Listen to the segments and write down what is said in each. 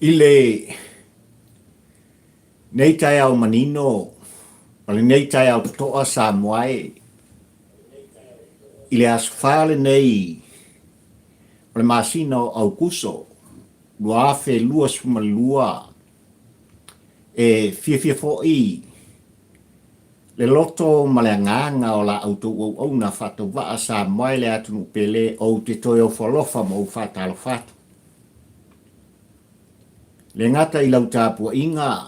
I le nei taeao manino ma lenei taeao totoa Samoa e, i le aso fa lenei o le masina o Aukuso 2022, e fiafia foi le loto ma le agaga o la outou auauna faatauvaa Samoa e le atunuu pele ou te toe ofo alofa ma ou faatalofa atu. Le gata i lau tapuaiga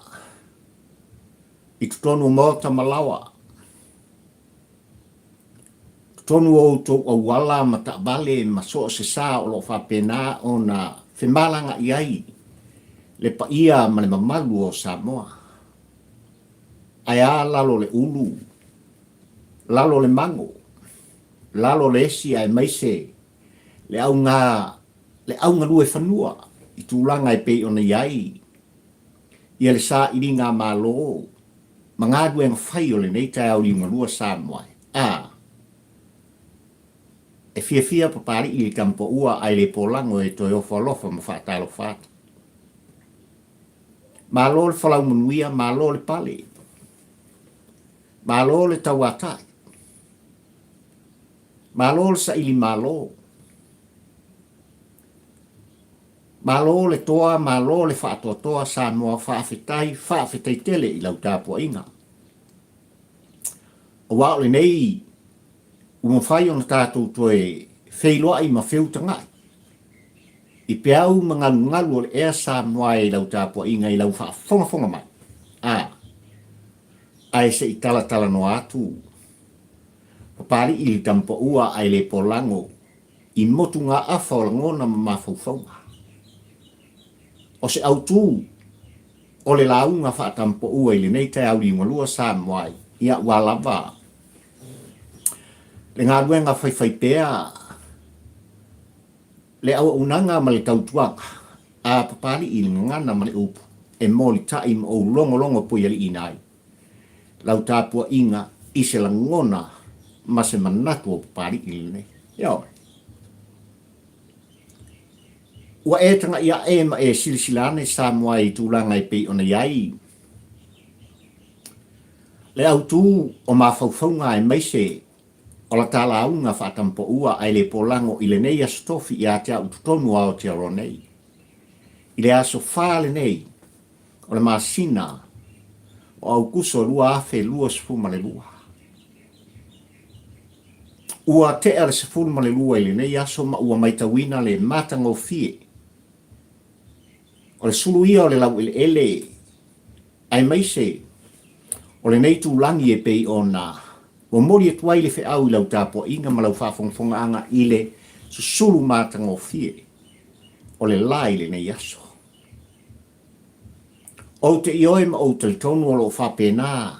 i totonu o maota ma laoa, totonu o outou auala ma taavale ma so o se sa o lo o faapena ona femalagaai ai le paia ma le mamalu o Samoa. Ae a lalo le ulu, lalo le mago, lalo le esi aemaise le auga le augalue fanua i tulaga e pei ona i ai ia le sailiga a Malo ma galuega fai o lenei taeao liugalua Samoa a e fiafia Papalii i le tamapaua ae le polago e toe ofo alofa ma faatalofa atu. Malo le folau manuia, malo le pale, malo le tauatai, malo le saili malo, malo le toa, malo le faatoatoa Samoa, faafetai, faafetai tele i lau tapuaiga. Aua o lenei ua mafai ona tatou toe feiloai ma feutagai i peau ma galugalu o le ea Samoa e i lau tapuaiga i lau faafogafoga mai. A, ae se i talatalanoa atu Papalii i le tamapaua ae le polago i motugaafa o lagona ma mafaufauga. O se autu o le lauga faatamapaua i lenei taeao liugalua Samoa ai, ia ua lava le galuega faifaipea, le auaunaga ma le tautuaga a Papalii i le gagana ma le upu e molitai ma ou logologo puialiiina ai lau tapuaiga i se lagona ma se manatu o Papalii lenei. Ioe. Ua e tagai ae ma e silasila ane Samoa i tulaga e pei ona i ai le autu o mafaufauga aemaise o la ta lauga faatampaua ae le polago i lenei aso tofi ia te au i totonu o Aotearoa nei. I le aso fa lenei o le masina o Aukuso 2022. Ua tea le 12 i lenei aso ma ua maitauina le matagofie o le sulu ia o le laueleele aemaise o lenei itulagi e pei ona momoli atu ai le feau i lau tapuaiga ma lau faafogafogaaga i le susulu matagofie o le la i lenei aso. Ou te ioe ma ou talitonu o lo o faapena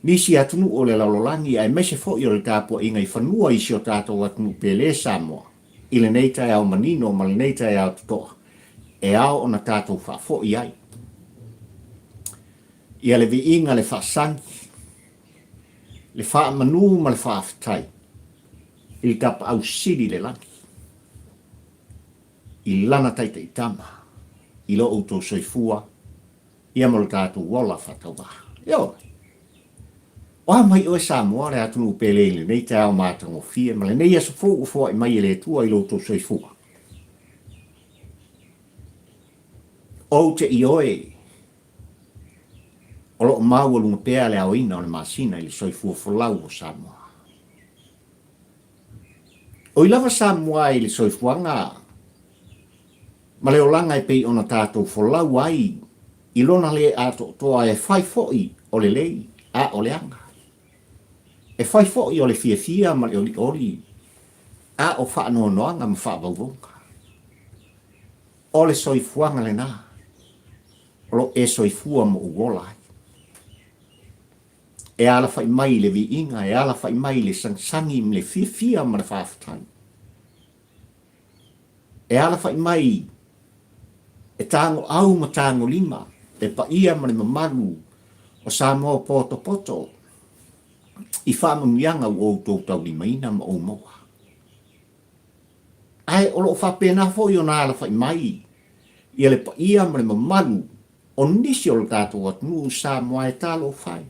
nisi atunuu o le lalolagi aemaise foi o le tapuaiga i fanua i si o tatou atunuu pele Samoa i lenei taeao manino ma lenei taeao totoa e ao ona tatou faafoi ai ia le viiga, le faasagi, le faamanu ma le faafetai i le Tapaau Sili i le lagi i Lana taitaitama i lo outou soifua ia ma lo tatou ola faatauvaa. Ioe. O a mai oe Samoa le atunuu pele i lenei taeao matagofie ma lenei aso fou ua foai mai e le Atua i lo outou soifua. Ou te ioe o lo o maualuga pea le aoina o le masina i le soifua folau o Samoa. Oi lava Samoa i le soifuaga ma le olaga e pei ona tatou folau ai i lona le atoatoa e fai foi o lelei a o leaga, e fai foi o le fiafia ma le olioli a o faanoanoaga ma faavauvauga. O le soifuaga lena o lo e soifua ma ou ola ai. E alafai mai i le viiga, e alafai mai i le sagisagi ma le fiafia ma le faafetai. E alafai mai e tagoau ma tagolima le paia ma le mamalu o Samoa potopoto i faamanuiaga ua outou taulimaina ma ou maua. Ae o lo o faapena foi ona alafai mai ia le paia ma le mamalu o nisi o le tatou atunuu Samoa e talofa ai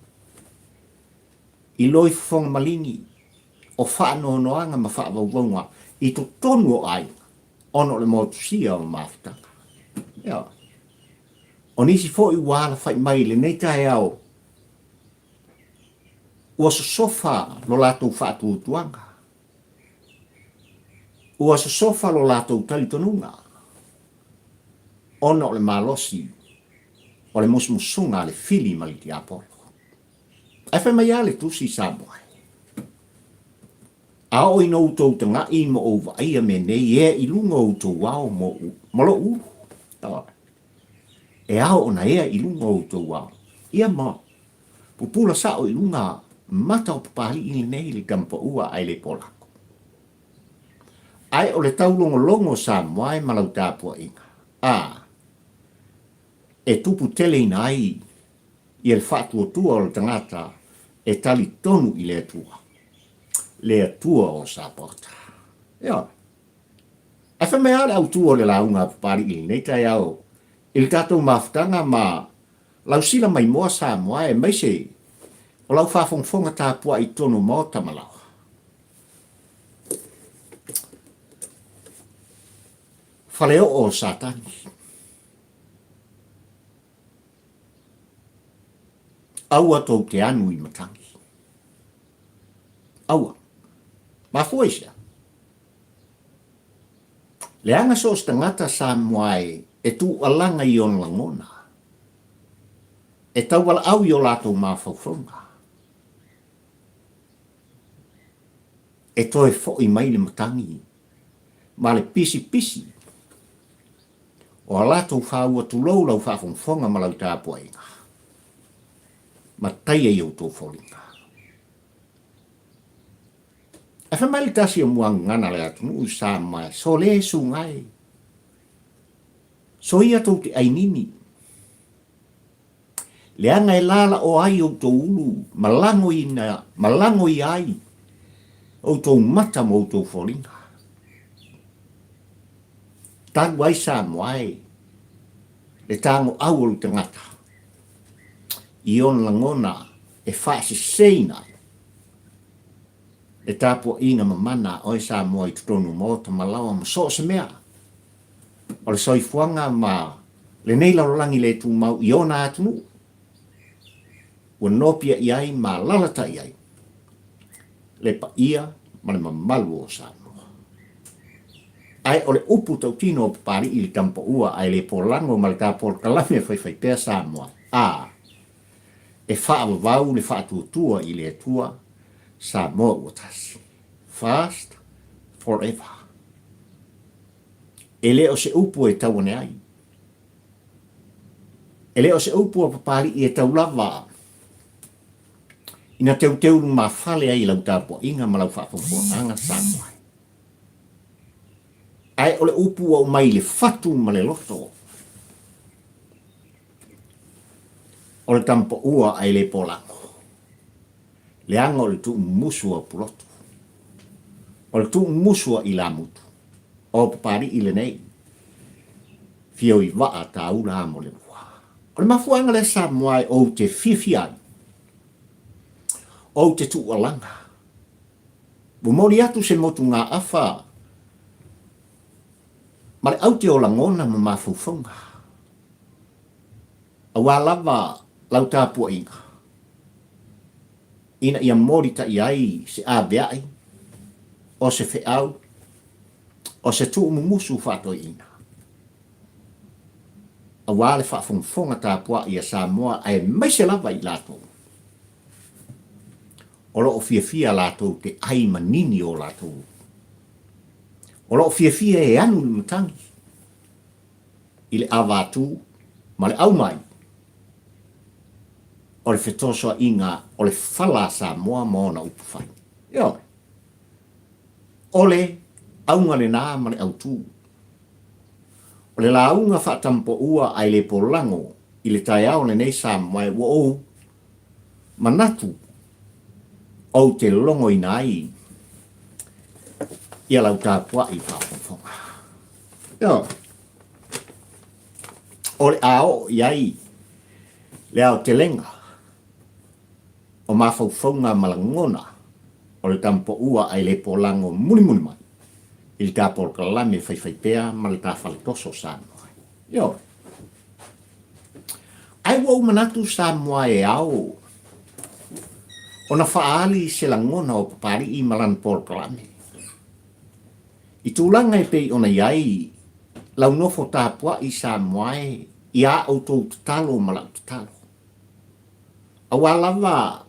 i loi fofoga maligi o faanoanoaga ma faavauvauga i totonu o aiga ona o le motusia o mafutaga. Ioe. O nisi foi ua alafai mai i lenei taeao ua sosofa lo latou faatuatuaga, ua sosofa lo latou talitonuga ona o le malosi o le musumusuga a le fili ma le tiapolo. Ae fai mai lava le Tusi Samoa, A oo ina outou taga'i ma ou vaaia mea nei, ea i luga o outou ao ma lo'u ulu. E ao ona ea i luga o outou ao. Ia ma pupula sa'o i luga mata o Papali'i lenei le tamapaua ae le polako. Ae o le taulogologo o Samoa e ma lau tapuaiga, a e tupu teleina ai ia le faatuatua o le tagata e talitonu i le Atua, le Atua o Sapaota. Ioe. Ae fai mai lava le autu o le lauga a Papali'i i lenei taeao i le tatou mafutaga ma lau sila maimoa Samoa aemaise o lau faafogafoga tapuai i totonu o maota ma laoa. Faleoo o Satani. Aua tou te anu i matagi. Aua. Mafua i sea? Leaga so o se tagata Samoa e, e tuualaga i ona lagona, e taualaau i o latou mafaufauga, e toe foi mai le matagi ma le pisipisi o a latou faua tulou lau faafogafoga ma lau tapuaiga, ma taia i outou foliga. Ae fai mai le tasi o muagagana a le atunuu i Samoa, Sole suga e, soia tou te ainini, leaga e lalaoa ai outou ulu ma lagoina, ma lagoia ai outou mata ma outou foliga. Talu ai Samoa e, le tagoau o le tagata i ona lagona e faaseseina ai le tapuaiga mamana a oe Samoa i totonu o maota ma laoa ma so o se mea o le soifuaga ma lenei lalolagi le tumau i ona atunuu ua nopiai ai ma alalatai ai le paia ma le mamalu o Samoa. Ae o le upu tautino o Papali'i i le tamapaua ae le polago ma le tapolokalame a faifaipea Samoa, a e faavavau le faatuatua i le Atua, Samoa ua tasi. Fast forever. E le o se upu e tau ane ai. E le o se upu a Papali'i e tau lava ina teuteu lumafale ai i lau tapuaiga ma lau faafogafogaga Samoa. Ae o le upu ua aumai i le fatu ma le loto o le tamapaua ae le polago, leaga o le tuumumusu a Pulotu, o le tuumumusu a Ilamutu, o Papali'i lenei, fio i vaa tāula amo le lua. O le mafuaaga lea Samoa e ou te fiafia ai, ou te tuualaga, momoli atu se motugaafa ma le aute o lagona ma mafaufauga, aua lava lau tapuaiga, ina ia molitai ai se avea'i, o se feau, o se tuumumusu faatoeaina, aua le faafogafoga tapuai a Samoa aemaise lava i latou o lo o fiafia latou te ai manini o latou ulu. O lo o fiafia e anu le matagi i le ava atu ma le aumai o le fetosoaʻiga o le fala a Samoa ma ona upufai. Ioe. O le auga lena ma le autū. O le lauga faatampaua ae le polago i le taeao lenei Samoa ua ou manatu ou te logoina ai ia lau tapuai faafogafoga. Ioe. O le a oo i ai le aotelega o mafaufauga ma lagona o le tamapoua ae le polago mulimuli mai i le ta polokalame faifaipea ma le ta faletoso Samoa. Ioe. Ae ua ou manatu Samoa e ao ona faaali se lagona o Papalii ma lana polokalame i tulaga e pei ona i ai lau nofo tapuai Samoa e i a outou tatalo ma lau tatalo. Aua lava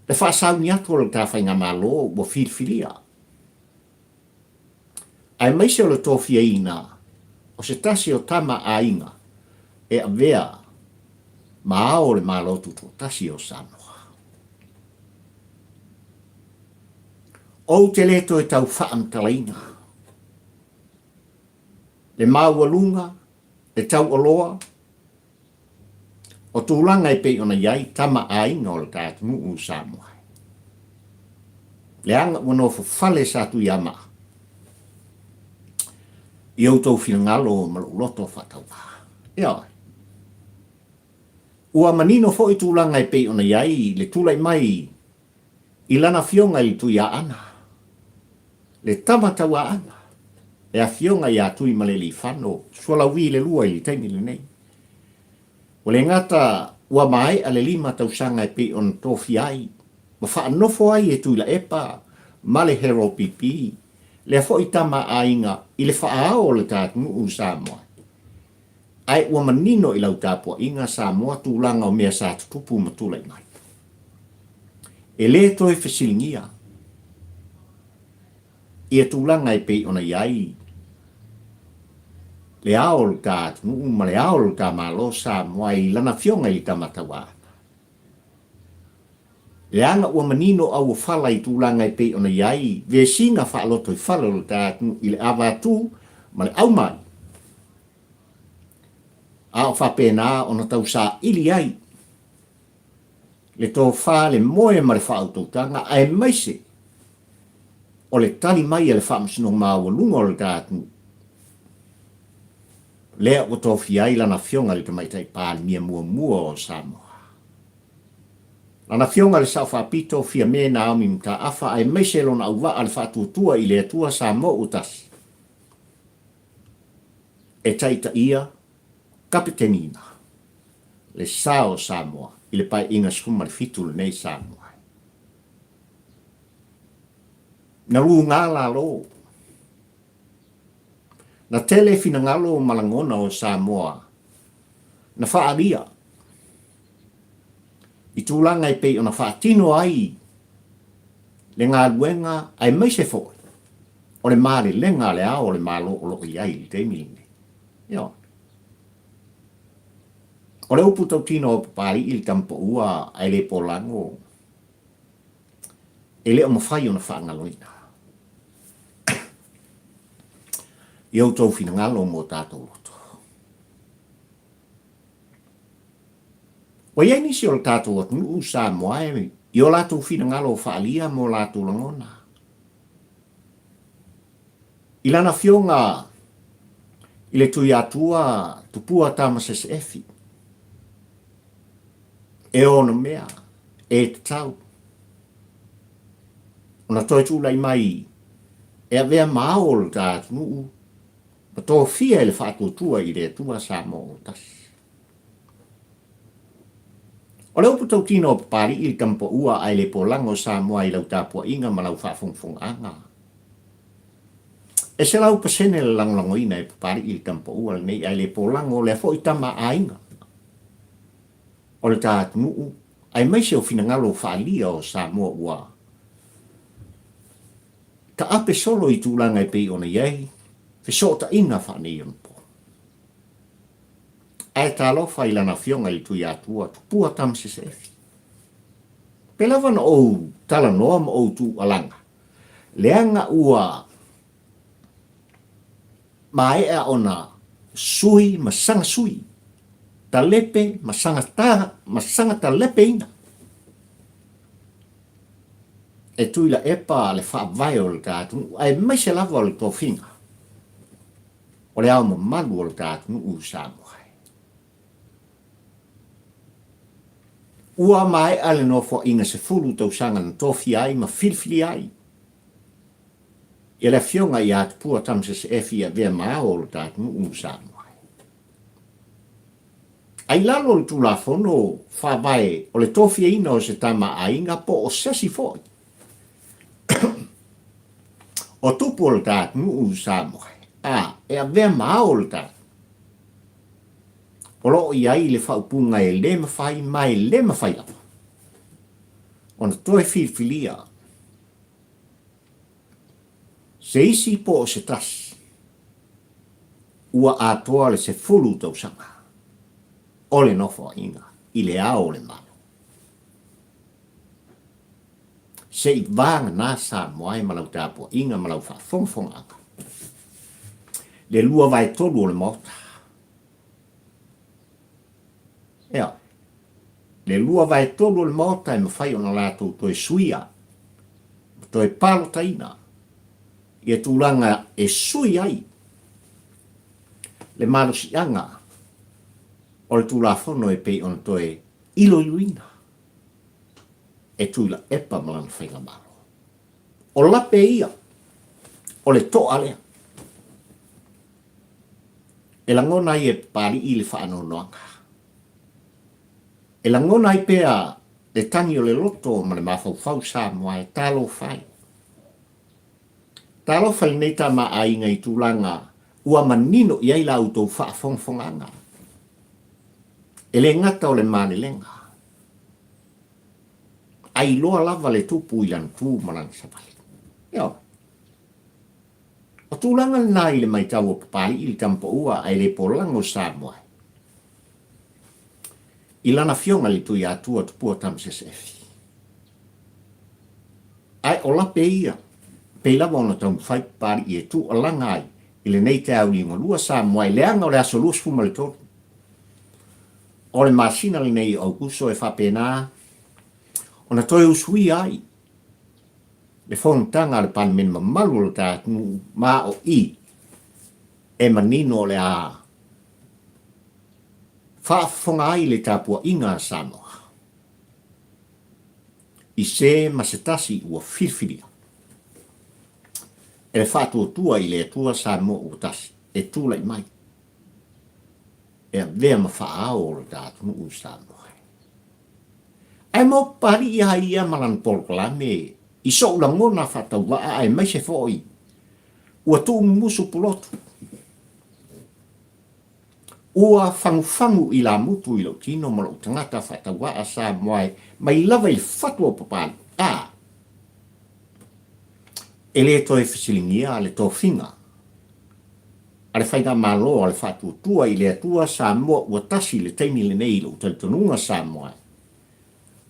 le faasauni atu o le ta Faigamalo ua filifilia, aemaise o le tofiaina o se tasi o tama aiga e avea ma ao o le Malo Tutoatasi o Samoa. Ou te le toe tau faamatalaina le maualuga, le taualoa o tulaga e pei ona i ai tama aiga o le ta atunuu o Samoa. Leaga ua nofo fale Satuiamaa i outou finagalo ma lou loto faatauvā. Ioe. Ua manino foi tulaga e pei ona i ai le tulai mai i lana afioga i le Tuiaana, le tama tauaana, le afioga ia Tuimalealiifano Sualauvi le lua i le taimi lenei. Ua le gata ua maea le lima tausaga e pei ona tofia ai ma faanofo ai e Tuilaepa ma le Harold Pipi, lea foi tama aiga i le faaao o le ta atunuu Samoa. Ae ua manino i lau tapuaiga Samoa tulaga o mea sa tutupu ma tulai mai. E le toe fesiligia ia tulaga e pei ona i ai le ao o le ta atunuu ma le ao o le ta Malo Samoa i lana afioga i le Tama Tauaana. Leaga ua manino auofala i tulaga e pei ona i ai vesiga faalotoifale o le ta atunuu i le ava atu ma le aumai, a o faapena ona tausaili ai le tofa, le moe ma le faautautaga, aemaise o le tali mai a le Faamasinoga Maualuga o le ta atunuu, lea ua tofia ai lana Afioga i le Tamaitai Palemia muamua o Samoa. Lana Afioga i le Sao Faapito, Fiame Naomi Mataafa, aemaise lona auvaa le Faatuatua i le Atua Samoa ua tasi, e taitaia Kapeteniina le sa o Samoa i le Paeaiga 17 lenei Samoa. Na luga lalo, na tele finagalo ma lagona o Samoa na faaalia i tulaga e pei ona faatino ai le galuega aemaise foi o le malelega a le Ao o le Malo o lo o i ai i le taimi lenei. Ioe. O le upu tautino o Papalii le tamapoua ae le polago, e le o mafai ona faagaloina i outou finagalo mo tatou loto. Ua i ai nisi o le tatou atunuu Samoa e i o latou finagalo faaalia mo latou lagona. I lana afioga i le Tuiatua Tupua Tamasese Efi, e onomea, e tatau ona toe tulai mai e avea ma ao o le ta atunuu ma tofia e le faatuatua i le Atua Samoa ua tasi. O le upu tautino o Papalii le tamapoua ae le polaga o Samoa i lau tapuaiga ma lau faafogafogaaga. E 100% le lagolagoina e Papalii le tamapoua lenei ae le polago lea foi tama aiga o le ta atunuu aemaise o finagalo faaalia o Samoa ua taape solo i tulaga e pei ona i ai fesootaiga faaneionapo. Ae talofa i lana afioga i le Tuiatua, Tupua Tamasese Efi. Pe lava na ou talanoa ma ou tuualaga, leaga ua maea ona sui ma saga sui, talepe ma saga ta, ma saga talepeina e Tuilaepa le faavae o le ta atunuu, aemaise lava o le tofiga. O le Ao Mamalu o le ta atunuu o Samoa. Ua maea le nofoaiga 10 tausaga na tofia ai ma filifilia ai ia le Afioga ia Tupua Tamasese Efi e avea ma Ao o le ta atunuu o Samoa. A i lalo o le Tulafono Faavae o le tofiaina o se tama aiga po o sesi foi o tupu o le ta atunuu o Samoa, a e avea ma ao o le ta o lo o i ai le faaupuga e le mafai ma e le mafai lava ona toe filifilia se isi po o se tasi ua atoa le 10 tausaga o le nofoaiga i le ao o le Malo. Se i vagana Samoa e ma lau tapuaiga ma lau faafogafogaaga. Le 2/3 o le Maota. Ea, le 2/3 o le Maota e mafai ona latou toe suia ma toe palotaina ia tulaga e sui ai le malosiaga o le Tulafono e pei ona toe iloiloina e Tuilaepa ma lana faigamalo. O lape ia, o le toa lea. E lagona ai e Papalii le faanoanoaga. E lagona ai pea le tagi o le loto ma le mafaufau Samoa e talofa ai. Talofa i lenei tama aiga i tulaga ua manino i ai la outou faafogafogaaga. E le gata o le malelega, a iloa lava le tupu i lana tu ma lana savali. Ioe. O tulaga lena i le maitau o Papalii le tamapaua ae le polago o Samoa i lana afioga i le Tuiatua Tupua Tamasese Efi. Ae o lape ia, pei lava ona taumafai Papalii e tuualaga ai i lenei taeao liugalua Samoa i leaga o le aso 23 o le masina lenei o Aukuso e faapena ona toe usuia ai le fonotaga a le Palemene mamalu o le ta atunuu ma o i e manino o le a faafofoga ai le tapuaiga a Samoa i se ma se tasi ua filifilia e le Faatuatua i le Atua Samoa ua tasi e tulai mai e avea ma faaao o le ta atunuu i Samoa. Ae mo Papalii a ia ma lana polokalame i soʻu lagona faatauvaa aemaise foi ua tuumumusu pulotu. Ua fagufagu i lamutu i lou tino ma lou tagata faatauvaa Samoa e mai lava i le fatu o Papalii. A, e le toe fesiligia le tofiga a le Faigamalo a le Faatuatua i le Atua Samoa ua tasi i le taimi lenei i lou talitonuga Samoa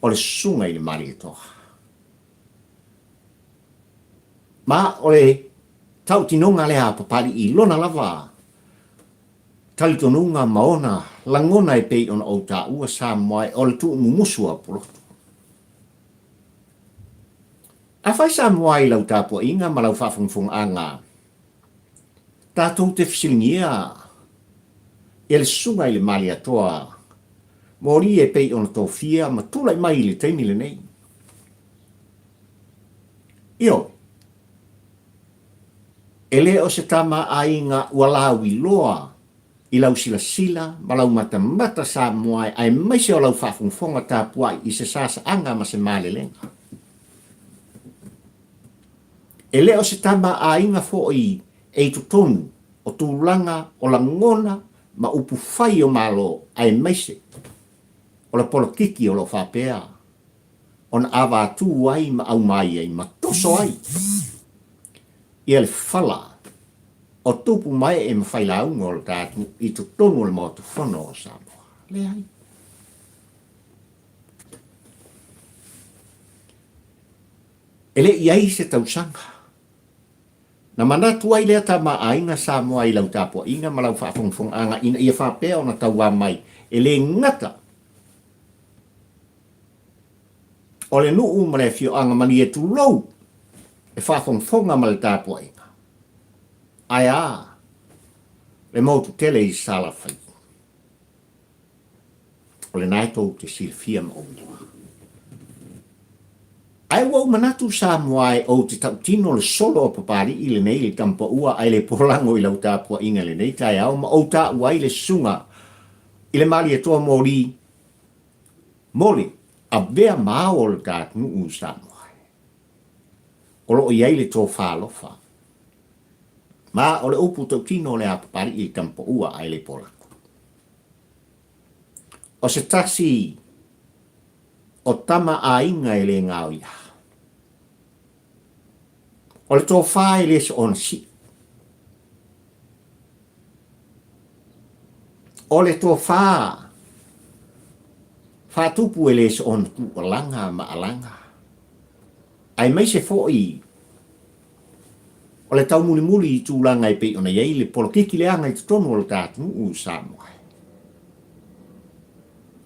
o le Susuga i le Malietoa. Ma o le tautinoga lea a Papalii i lona lava talitonuga ma ona lagona e pei ona ou taua Samoa o le tuumumusu a Pulotu. Afai Samoa i lau tapuaiga ma lau faafogafogaaga Tatou te fesiligia e le Susuga i le Malietoa moli e pei ona tofia ma tulai mai i le taimi lenei. Ioe, e le o se tama aiga ua lauiloa i lau silasila ma lau matamata Samoa aemaise o lau faafogafoga tapuai i se sasaaga ma se malelega. E le o se tama aiga foi e i totonu o tulaga o lagona ma upu fai o Malo aemaise o le polokiki o lo o faapea ona avatū ai ma aumai ai ma toso ai ia le fala o tupu ma ee ma failauga o le ta atunuu i totonu o le Maota Fono o Samoa. Leai. E le i ai se tausaga. Na manatu ai lea tama aiga Samoa i lau tapuaiga ma lau faafogafogaaga ina ia faapea ona tauā mai e le gata o le nuu ma le afioaga malie tulou e faafogafoga ma le tapuaiga. Ae a? Le motu tele i Salafai. O lena e tou te silafia ma ou iloa. Ae ua ou manatu Samoa e ou te tautino le solo o Papali'i lenei i le Tamapaua ae le polago i lau tapuaiga i lenei taeao ma ou taua ai le susuga i le Malietoa Moli mo le avea ma ao o le ta atunuu Samoa. O lo o i ai le tofa alofa. Ma o le upu tautino o le a Papali'i i le Tamapaua ae le polago. O se tasi o tama aiga e le gaoia. O le tofa e le soona sii. O le tofa faatupu e le soona tuualaga ma alaga, aemaise foi o le taumulimuli i tulaga e pei ona i ai le polokiki leaga i totonu o le ta atunuu o Samoa.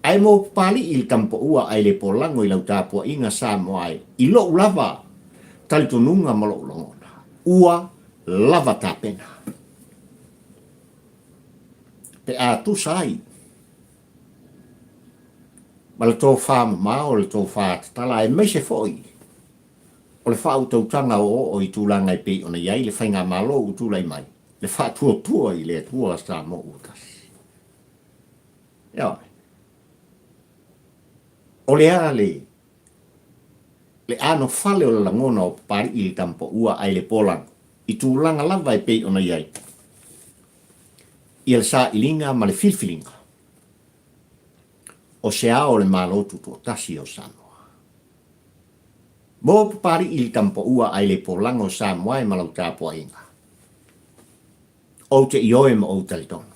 Ae mo Papali'i i le tamapaua ae le polago i lau tapuaiga Samoa e i lou lava talitonuga ma lou lagona, ua lava tapena. Pe a tusa ai ma le tofa mamao, le tofa tatala aemaise foi o le faautautaga oooo i tulaga e pei ona i ai le Faigamalo ua tulai mai, le faatuatua i le Atua Samoa ua tasi. Ioe. O le a le le anofale o le lagona o Papali'i i le Tamapaua ae le Polago i tulaga lava e pei ona i ai ia le sailiga ma le filifiliga o se ao o le Malo Tutoatasi o Samoa. Mo Papali'i i le Tamapaua ae le Polago o Samoa e ma lau tapuaiga. Ou te ioe ma ou talitonu.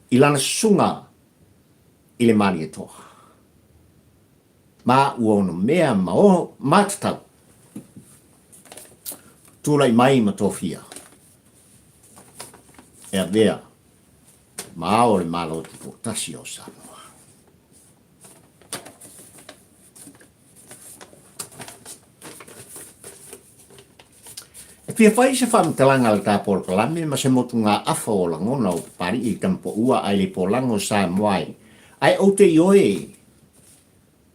I lana susuga i le Malietoa. Ma ua onomea ma o matatau. Tulai mai ma tofia. E avea ma ao o le Malo Tutoatasi o Samoa. E fia fai se faamatalaga a le ta polokalame ma se motugaafa o lagona o Papali'i i le Tamapaua ae le Polago o Samoa e ae ou te ioe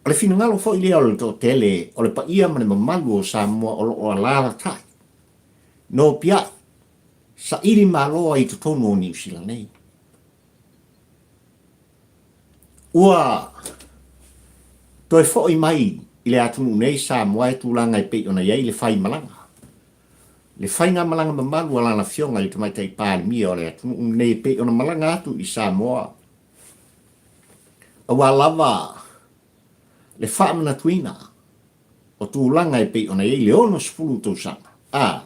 o le finagalo foi lea o le toatele o le paia ma le mamalu o Samoa o lo o alaalatai nopiai saili malo ai i totonu o Niu Sila nei. Ua toe foi mai i le atunuu nei Samoa e tulaga e pei ona i ai le faimalaga. Le faigamalaga mamalu a lana Afioga i le Tamaitai Palemia o le atunuu lenei e pei ona malaga atu i Samoa aua lava le faamanatuina o tulaga e pei ona i ai le 60 tausaga a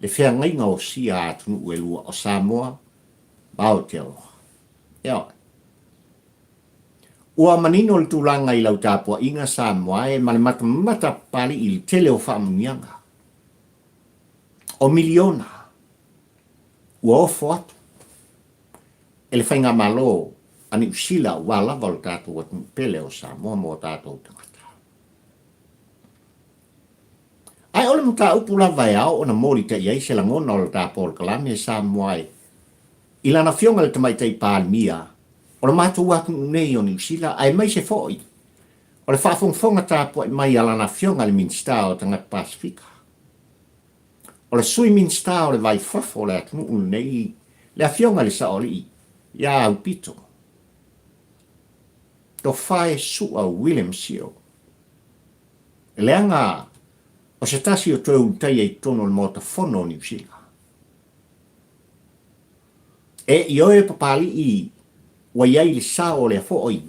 le feagaiga o sia atunuu e lua o Samoa ma Aotearoa. Ioe. Ua manino le tulaga i lau tapuaiga Samoa e ma le matamata Papali'i i le tele o faamanuiaga. O miliona ua ofo atu e le Faigamalo a Niu Sila aua lava o le tatou atunuu pele o Samoa ma o tatou tagata. Ae o le mataupu lava e ao ona molita'i ai se lagona o le ta polokalame Samoa e i lana Afioga i le Tamaitai Palemia o le matou atunuu nei o Niu Sila aemaise foi o le faafogafoga tapuai mai a lana Afioga i le Minisita o Tagata Pasefika, o le Sui Minisita o le Vai Fafo o le atunuu lenei, le Afioga i le Saoalii ia Aupito Tofae Su'a William Sio. Leaga o se tasi o toe ulutaia i totonu o le Maota Fono o Niu Sila. E ioe Papali'i ua i ai le sao o lea foi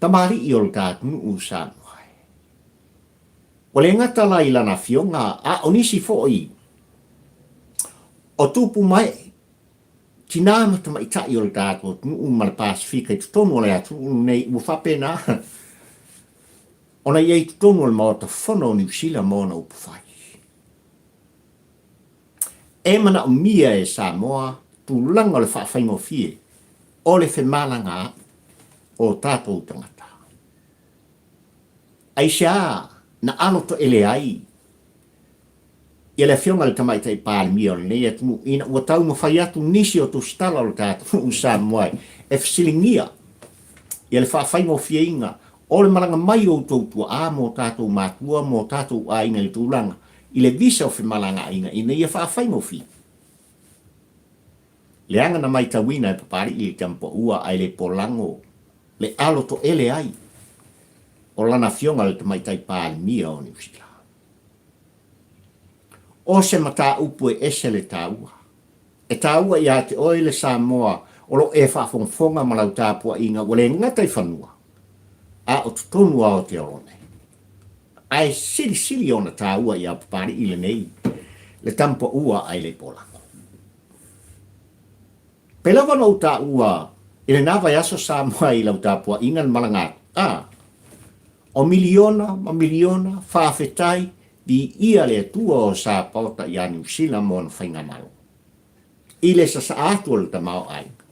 tamalii o le ta atunuu Samoa. Ua le gata la i lana afioga a o nisi foi o tupu mae, tinā ma tamaitai o le tatou atunuu ma le Pasefika i totonu o le atunuu lenei ua faapena ona i ai i totonu o le Maota Fono o Niu Sila ma ona upufai. E manaomia e Samoa tulaga o le faafaigofie o le femalagaai o tatou tagata. Aisea na alo toele ai Ia le Afioga i le Tamaitai Palemia o lenei atunuu ina ua taumafai atu nisi o tusitala o le tatou nuu Samoa e fesiligia ia le faafaigofieina o le malaga mai o outou tuaa ma o tatou matua ma o tatou aiga i le tulaga i le visa o femalagaaiga ina ia faafaigofie. Leaga na maitauina e Papalii le Tamupaua ae le polago le alo toele ai o lana Afioga i le Tamaitai Palemia o Niu Sila. O se mataupu e ese le taua. E taua ia te oe le Samoa o lo o e faafogafoga ma lau tapuaiga ua le gata i fanua, a o totonu o Aotearoa nei. Ae silisili ona taua ia Papalii lenei le tamupaua ae le polago. Pei lava ona ou taua i lena vaiaso Samoa i lau tapuaiga le malaga atu, a o miliona ma miliona faafetai viia le Atua o sapaota ia Niu Sila ma ona faigamalo i le sasaa atu o le tamaoaiga.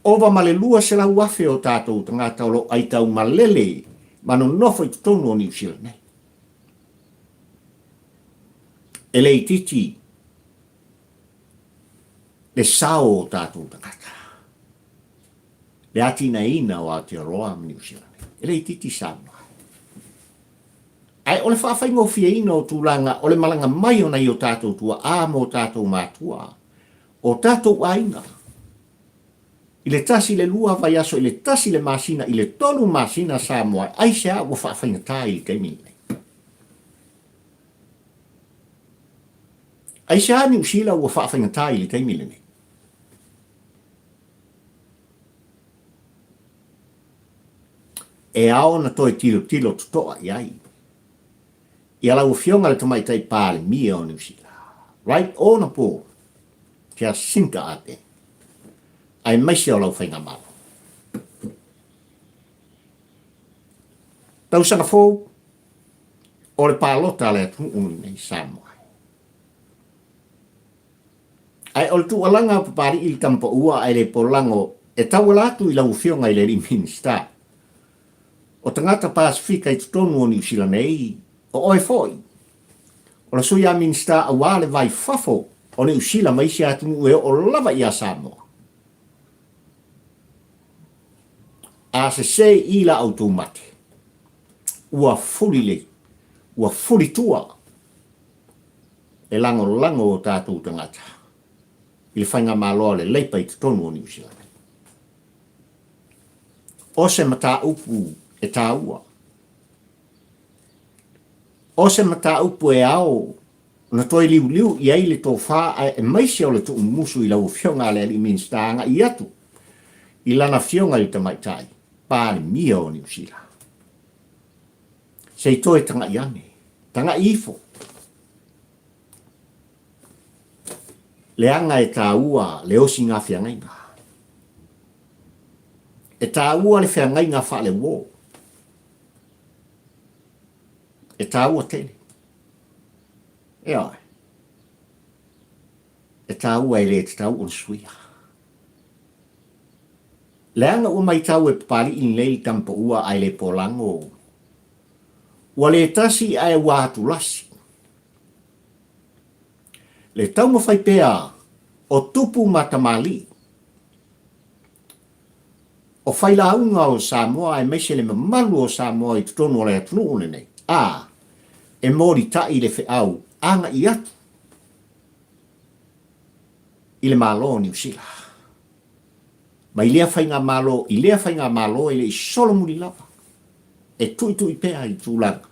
Ova ma le 200,000 o tatou tagata o lo o aitau malele ma nonofo i totonu o Niu Sila nei. E le itiiti le sao o tatou tagata, le atinaeina o Aotearoa ma Niu Sila nei. E le itiiti Samoa. Ae o le faafaigofieina o tulaga o le malaga mai o nai o tatou tuaa ma o tatou matua, o tatou aiga, i le tasi i le lua vaiaso, i le tasi le masina, i le tolu masina Samoa, aisea ua faafaigata i le taimi lenei? Aisea Niu Sila ua faafaigata i le taimi lenei? E ao ona toe tilotilo totoa i ai ia lau Afioga i le Tamaitai Palemia o Niu Sila, Right Honourable Jacinta Ardern, aemaise o lau faigamalo. Tausaga fou o le palota a le atunuu lenei Samoa. Ae o le tuualaga a Papalii i le Tamapaua ae le polago e tauala atu i lau Afioga i le Alii Minisita. O tagata Pasefika i totonu o Niu Sila nei, o oe foi, o le Sui a Minisita aua le vai fafo o Niu Sila ma isi atunuu e oo lava ia Samoa. A sese i la outou mate, ua fuli le, ua fuli tua e lagolago o tatou tagata i le faigamalo a le Leipa i totonu o Niu Sila nei. O se mataupu e taua. O se mataupu e ao ona toe liuliu i ai le tofa aemaise o le tuumumusu i lau Afioga a le Alii Minisita agai atu i lana Afioga i le Tamaitai Palemia o Niu Sila. Se i toe tagai ane, tagai ifo. Leaga e taua le osiga feagaiga. E taua le feagaiga faaleuo. E taua tele. Ioe. E taua e le tatau ona suia. Leaga ua maitau e Papalii lenei le tamapaua ae le polago. Ua le tasi ae ua atulasi. Le taumafai pea o tupu ma tamalii, o failauga o Samoa aemaise le mamalu o Samoa i totonu o le atunuu lenei, a e molitai le feau agai atu i le Malo o Niu Sila. Mai lea faigamalo i lea faigamalo e le i solomuli lava, e tuitui pea i tulaga.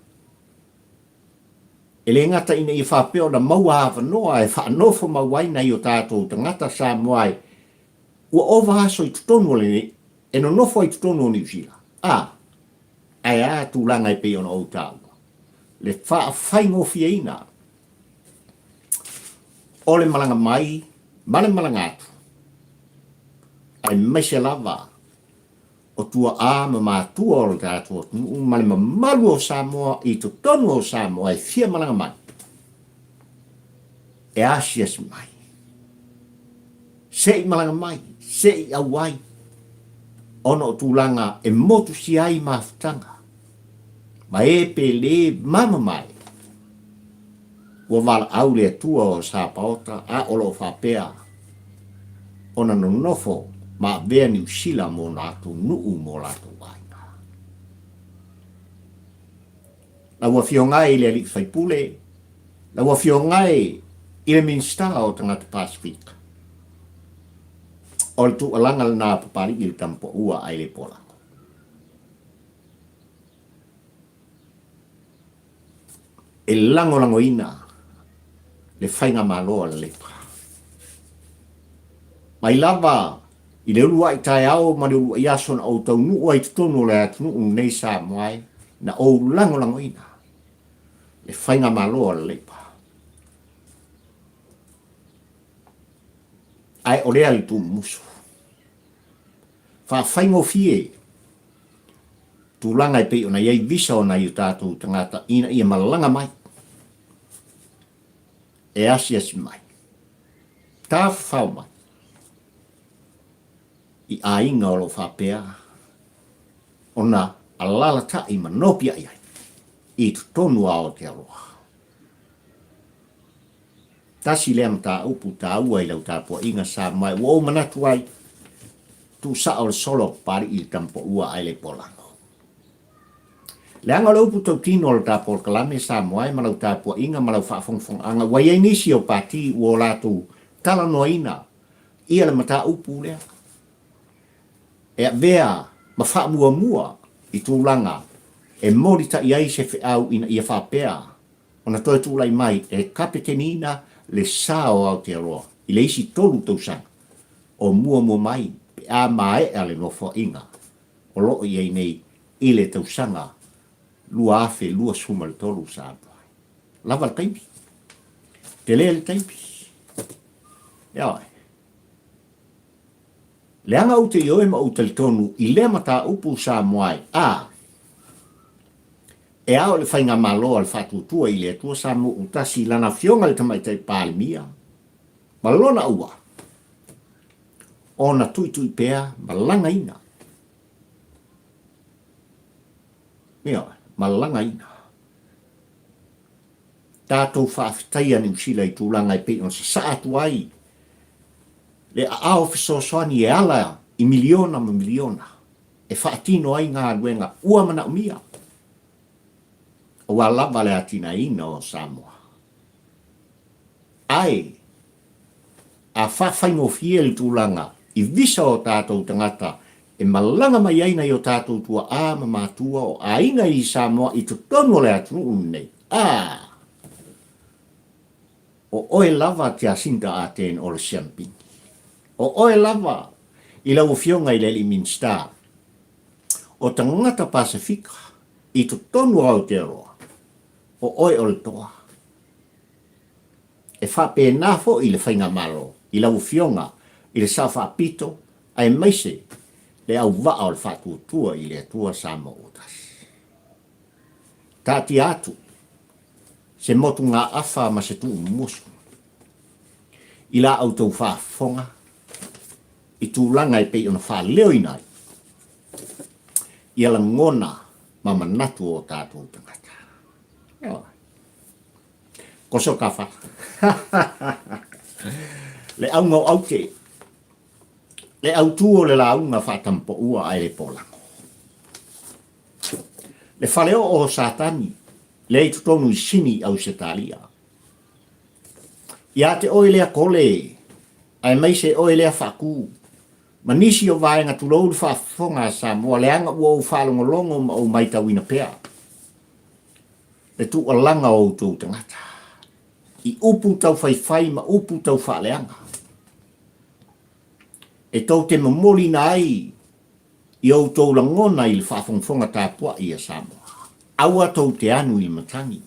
E le gata ina ia faapea ona maua avanoa e faanofo mau ai nai o tatou tagata Samoa e ua ova aso i totonu o le e nonofo ai i totonu o Niu Sila, a, ae a tulaga e pei ona ou taua, le faafaigofieina o le malaga mai ma le malaga atu, aemaise lava o tuaa ma matua o le tatou atunuu ma le mamalu o Samoa i totonu o Samoa e fia malaga mai, e asiasi mai, se i malaga mai, se i auai, ona o tulaga e motusia ai mafutaga ma e pele ma mamae. Ua valaau le Atua o Sapaota a o lo o faapea ona nonofo ma avea Niu Sila mo latou nuu mo latou aiga. Lau Afioga e i le Alii Faipule, lau Afioga e i le Minisita o Tagata Pasefika, o le tuualaga lena a Papalii i le Tamapoua ae le Polago. E lagolagoina le Faigamalo a le Leipa. Mai lava i le uluai taeao ma le uluai aso na ou taunuu ai i totonu o le atunuu lenei Samoa e, na ou lagolagoina le Faigamalo a le Leipa. Ae o lea le tuumumusu. Faafaigofie tulaga e pei ona i ai visa o nai o tatou tagata ina ia malaga mai e asiasi mai, tafafao mai i aiga o lo o faapea ona alalatai ma nopiai ai i totonu o Aotearoa. Tasi lea mataupu taua i lau tapuaiga Samoa ua ou manatu ai, tuusao le solo a Papalii i le Tamapoua ae le Polago. Leaga o le upu tautino o le ta polokalame Samoa e ma lau tapuaiga ma lau faafogafogaaga ua i ai nisi o pati ua o latou talanoaina ia le mataupu lea e avea ma faamuamua i tulaga e molitai ai se feau ina ia faapea ona toe tulai mai e kapeteniina le sa o Aotearoa i le isi tolu tausaga o muamua mai pe a maea le nofoaiga o lo o i ai nei i le tausaga 2023 Samoa. Lava le taimi. Tele le taimi. Ioe. Leaga ou te ioe ma ou talitonu i lea mataupu Samoa e a E ao i le Faigamalo a le Faatuatua i le Atua Samoa ua tasi i lana Afioga i le Tamaitai Palemia ma lona auvaa ona tuitui pea ma lagaina, ioe, ma lagaina tatou faafetaia Niu Sila i tulaga e pei ona sasaa atu ai le aao fesoasoani e ala i miliona ma miliona e faatino ai galuega ua manaomia aua lava le atinaeina o Samoa. Ae a faafaigofie le tulaga i visa o tatou tagata e malaga mai ai nai o tatou tuaa ma matua o aiga i Samoa i totonu o le atunuu lenei, a o oe lava Jacinda Ardern o le siampini. O oe lava i lau Afioga i le Alii Minisita o Tagata Pasefika i totonu o Aotearoa, o oe o le toa. E faapena foi le Faigamalo i lau Afioga i le Sao Faapito aemaise le auvaa o le Faatuatua i le Atua Samoa ua Tasi. Taatia atu se motugaafa ma se tuumumusu i la outou faafofoga i tulaga e pei ona faaleoina ai ia lagona ma manatu o tatou tagata. Ioe. Koso ka fa. Le auga o aute. Le autū o le lauga faatampoua ae le polago. Le faleoo o Satani, lea i totonu i Sini i Ausetalia. Ia te oe lea Kole, aemaise oe lea Faakū, ma nisi o vaega tulou le faafofoga a Samoa, leaga ua ou faalogologo ma ou maitauina pea le tuualaga o outou tagata i upu taufaifai ma upu taufaaleaga e tou te momoliina ai i outou lagona i le faafogafoga tapuai a Samoa. Aua tou te anu i le matagi.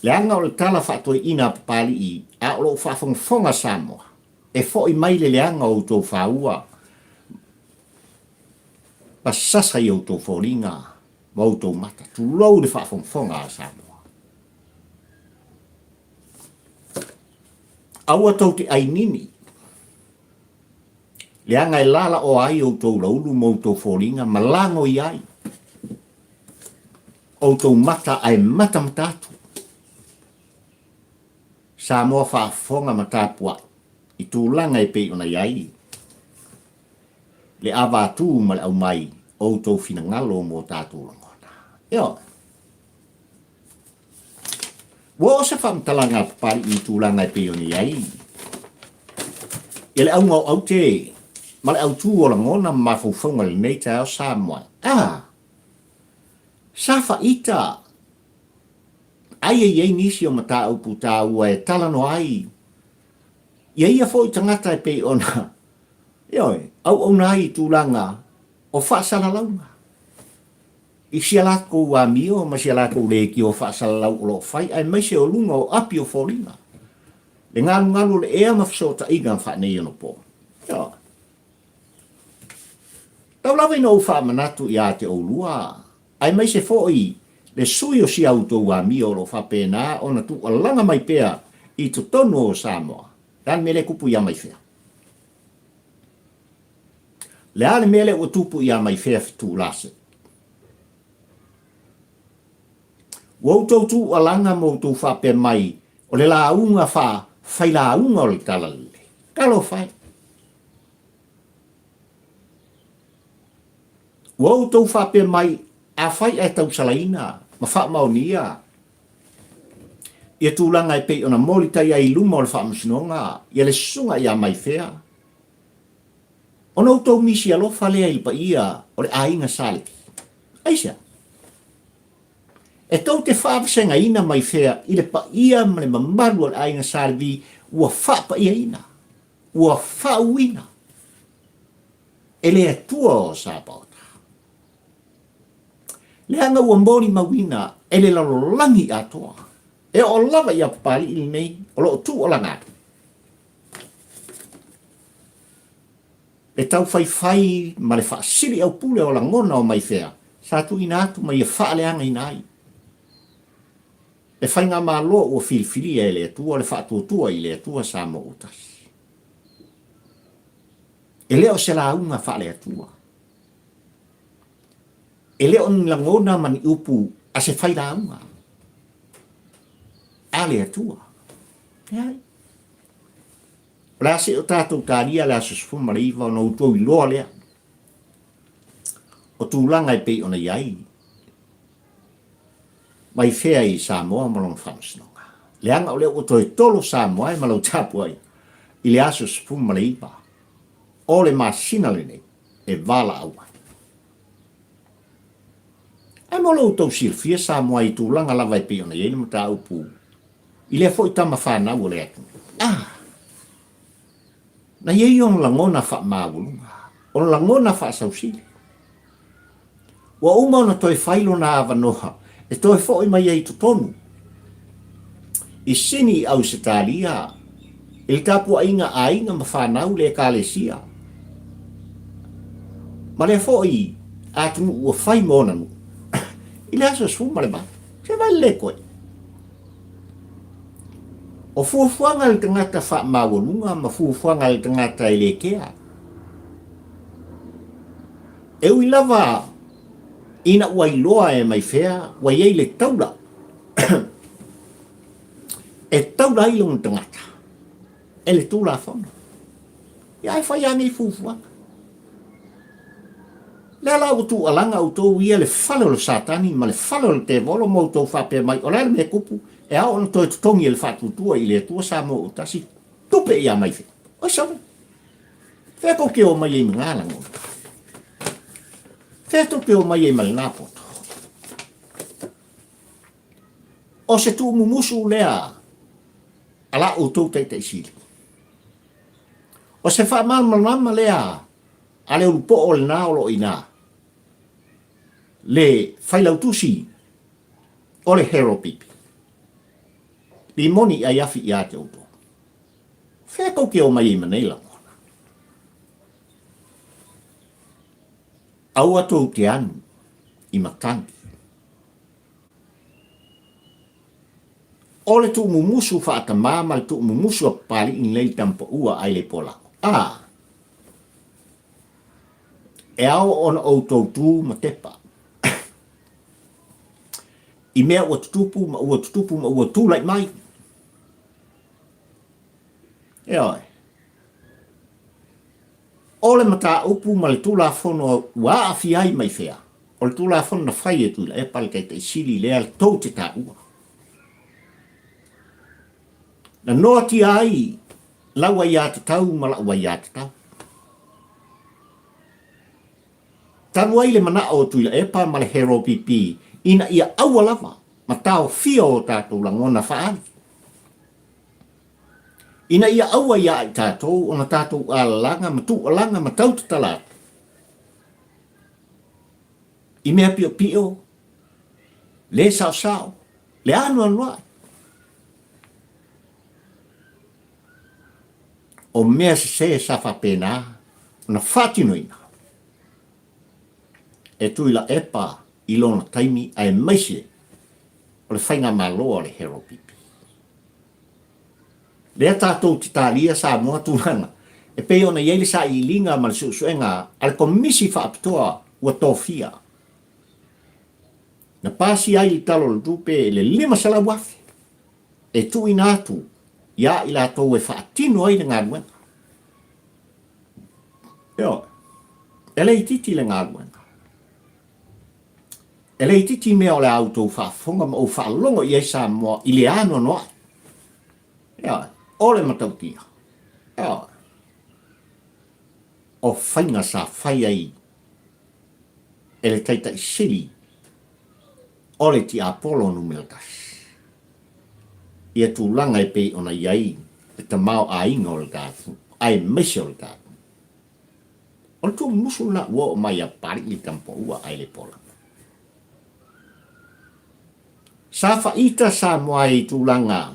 Leaga o le tala faatoeaina a Papalii a o lo o faafogafoga Samoa, e foi mai le leaga o outou faua ma sasa i outou foliga ma outou mata, tulou le faafogafoga a Samoa. Aua tou te ainini, leaga e lalaoa ai outou laulu ma outou foliga ma lagoi ai outou mata ae matamata atu. Samoa faafofoga ma tapuai i tulaga e pei ona i ai le avatu ma le aumai o outou finagalo mo tatou lagona. Ioe. Ua oo se faamatalaga a Papalii i tulaga e pei ona i ai ia le auga o aute ma le autū o lagona ma mafaufauga i lenei taeao Samoa. A! Sa faita ai e i ai nisi o mataupu taua e talanoa ai ia ia foi tagata e pei ona, ioe, auauna ai i tulaga o faasalalauga. I si a latou amio ma si a latou leitio faasalalau o lo o fai aemaise o luga o api o foliga, le galugalu o le ea ma fesootaiga faaneionapo. Ioe. Tau lava ina ou faamanatu ia te oulua, aemaise foi le sui o si a outou amio o lo o faapena ona tuualaga mai pea i totonu o Samoa, le a le mea lea e tupu ia Maifea? Le a le mea lea ua tupu ia Maifea Fetuulase? Ua outou tuualaga ma outou faapea mai o le lauga faa failauga o le Talalelei. Talofa e! Ua outou faapea mai afai ae tausalaina ma faamaonia ia tulaga e pei ona molitai ai i luma o le Faamasinoga ia le Susuga ia Maifea, Ona outou misi alofa lea i le paia o le aiga Sa Levi. Aisea? E tou te faavasegaina mai fea i le paia ma le mamalu o le aiga Sa Levi ua faapaiaina, ua faauuina e le Atua o Sapaota? Leaga ua molimauina e le lalolagi atoa, e oo lava i Apapalii lenei o lo o tuualaga atu. Le taufaifai ma le faasili aupule o lagona o Maifea sa tuuina atu ma ia faaleagaina ai le faigamalo ua filifilia e le Atua le faatuatua i le Atua Samoa ua tasi. E le o se lauga faale-Atua. E le o ni lagona ma ni upu a se failauga a le Atua. Leai. O le a se o tatou talia le aso 19 ona outou iloa lea o tulaga e pei ona i ai mai fea i Samoa ma lona faamasinoga. Leaga o lea ua toe tolo Samoa e ma lau tapuai i le aso 19 o le masina lenei e valaau ai. Ae mo lo outou silafia Samoa i tulaga lava e pei ona i ai le mataupu i lea foi tama fanau o le atunuu. A! Na i ai ona lagona faamaualuga, ona lagona faasausili. Ua uma ona toe fai lona avanoa e toe foi mai ai i totonu i Sini i Ausetalia i le tapuaiga a aiga ma fanau le Ekalesia ma lea foi atunuu ua fai ma ona nuu i le aso 18. Se vai le koe. O fuafuaga a le tagata faamaualuga ma fuafuaga a le tagata e le kea. E ui lava ina ua iloa e mai fea ua i ai le taula e taula ai lona tagata e le Tulafono. Ia ae fai lava nei fuafuaga. Lea la ua tuualaga outou ia le fale o le Satani ma le fale o le tevolo ma outou faapea mai, o le a le mea e tupu, e ao ona toe totogi e le faatuatua i le Atua Samoa ua tasi tupe ia mai fea. Oi sole! Fea tou te o mai ai ma na lagona? Fea tou te o mai ai ma lena poto? O se tuumumusu lea a la outou taitaisili. O se faamalamalama lea a le ulupoo lena o lo o i ina, le failautusi o le Harold Beebe. Limoni i afi ia te outou. Fea tou te o mai ai ma nei lagona? Aua tou te anu i matagi. O le tuumumusu faatamā ma le tuumumusu a Papalii nei le tamapaua ai le polago. A! E ao ona outou tu ma tepa i mea ua tutupu ma ua tutupu ma ua tulai mai. Ioe. O le mataupu ma le Tulafono ua aafia ai mai fea? O le Tulafono na fai e Tuilaepa le Taitai Sili lea tou te taua. Na noatia ai lau aiatatau ma la'u aiatatau. Talu ai le mana'o o Tuilaepa ma le Hero PP ina ia aua lava ma taofia o tatou lagona faaali. Ina ia aua ia i tatou ona tatou alalaga ma tuualaga ma tautatala atu i mea piopio, le saosao, le anoanoai. O mea sese sa faapena ona faatinoina e Tuilaepa i lona taimi aemaise o le faigamalo a le Hero Pipi. Lea tatou te talia Samoa tulaga e pei ona i ai le sailiiliga ma le suesuega a le Komisi Faapitoa ua tofia. Na pasia ai le Tala o le Tupe le $500,000 e tuuina atu iā i latou e faatino ai le galuega. Ioe, e le itiiti le galuega. E le itiiti mea o le a outou faafofoga ma ou faalogo i ai Samoa i le anoanoai. Ioe, o le matautia. Ioe, o faiga sa fai ai e le Taitai Sili o le Tiapolo numera tasi ia tulaga e pei ona i ai le tamaoaiga o le tatou aemaise o le tatou. O le tuumusu lena ua oo mai ia Papalii le tamapoua ae le pola. Sa faita Samoa i tulaga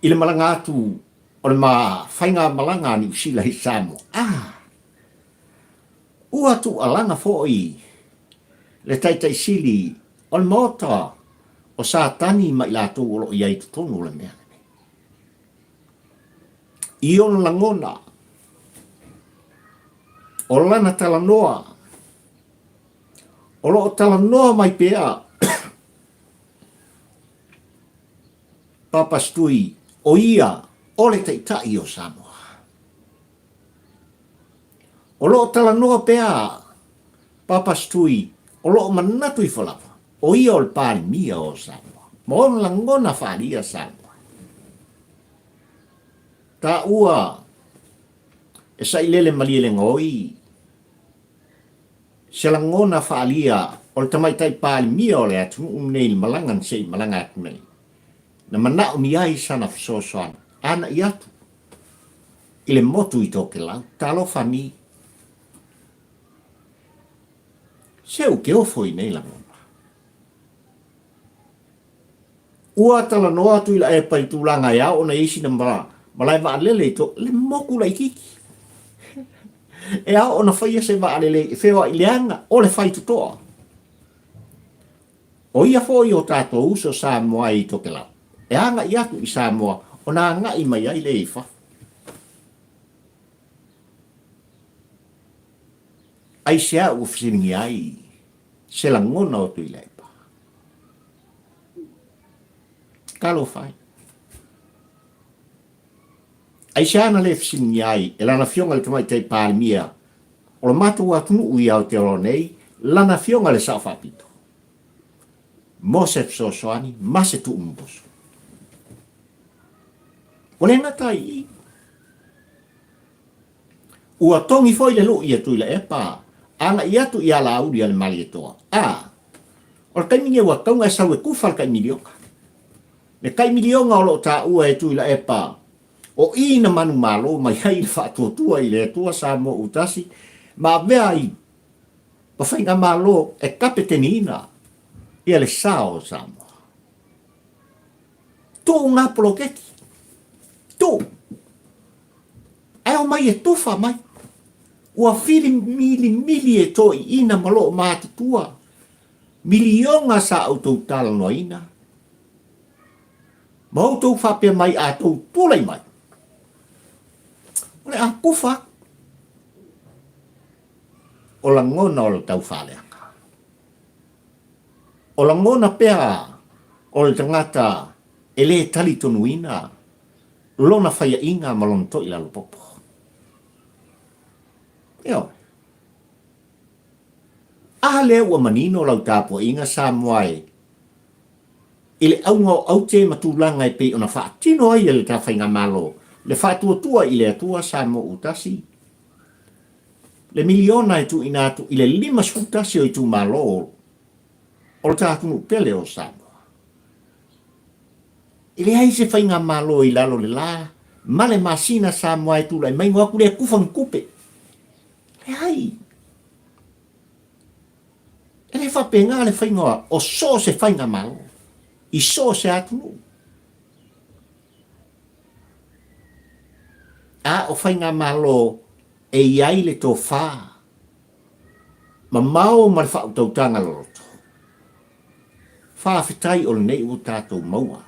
i le malaga atu o le faigamalaga a Niu Sila i Samoa. Ah! Ua tuualaga foi le Taitai Sili o le Maota o Satani ma i latou o lo o i ai i totonu o le mea lenei. I ona lagona, o lana talanoa, o lo o talanoa mai pea Papa Stui, o ia o le Taitai o Samoa. O lo o talanoa pea Papa Stui o lo o manatu ifo lava o ia o le Palemia o Samoa ma ona lagona faaalia Samoa. Taua e sailele malielegaoi se lagona faaalia o le tamaitai Palemia o le atunuu lenei i le malaga na se i malaga atu nei, na manaomia ai sana fesoasoani ana'i atu i le motu i Tokelau. Talofa ni. Se u ke ofo i nei lagona. Ua talanoa atu i la epa i tulaga e ao ona i ai sina malae vaalele i to le moku laitiiti. E ao ona faia se vaalele e feoai leaga o le faitotoa. O ia foi o tatou uso Samoa i Tokelau, e agai atu i Samoa ona agai mai ai lea i fafo. Aisea ua fesiligia ai se lagona o Tuilaepa? Talofa e. Aisea na le fesiligia ai e lana Afioga i le Tamaitai Palemia o le matou atunuu i Aotearoa nei lana Afioga i le Sao Faapito mo se fesoasoani ma se tuumubusu? Ua le gata ai i i. Ua togi foi le lu'i e Tuilaepa agai atu i alauli a le Malietoa. A, o le taimi nei ua tauga e sau e kufa le tai miliona. Le tai miliona o lo o taua e Tuilaepa o i na manumalo mai ai le faatuatua i le Atua Samoa Utasi ma avea ai ma faigamalo e kapeteniina ia le sa o Samoa. Tuu ngā poloketi. Tuu. Ae omai e tufa mai. Ua filimilimili e toeaiina ma loo matutua miliona sa outou talanoaina ma outou faapea mai a tou tulai mai o le a kufa aku. O lagona o le taufaaleaga. O lagona pea o le tagata e E lē talitonuina lona faiaʻiga ma lona toʻilalopopo. Ioe. A lea ua manino lau tapuaiga Samoa e i le auga o aute ma tulaga e pei ona faatino ai e le ta Faigamalo le faatuatua i le Atua Samoa ua tasi le miliona e tuuina atu i le 51 o itumalo o le ta atunuu pele o Samoa. E leai se faigamalo i lalo o le la ma le masina Samoa e tulai mai o atu lea kufa ni tupe. Leai. E le faapena le faiga o so o se faigamalo i so o se atunuu. A o faigamalo e i ai le tofa mamao ma le faautautaga loloto. Faafetai o lenei ua tatou maua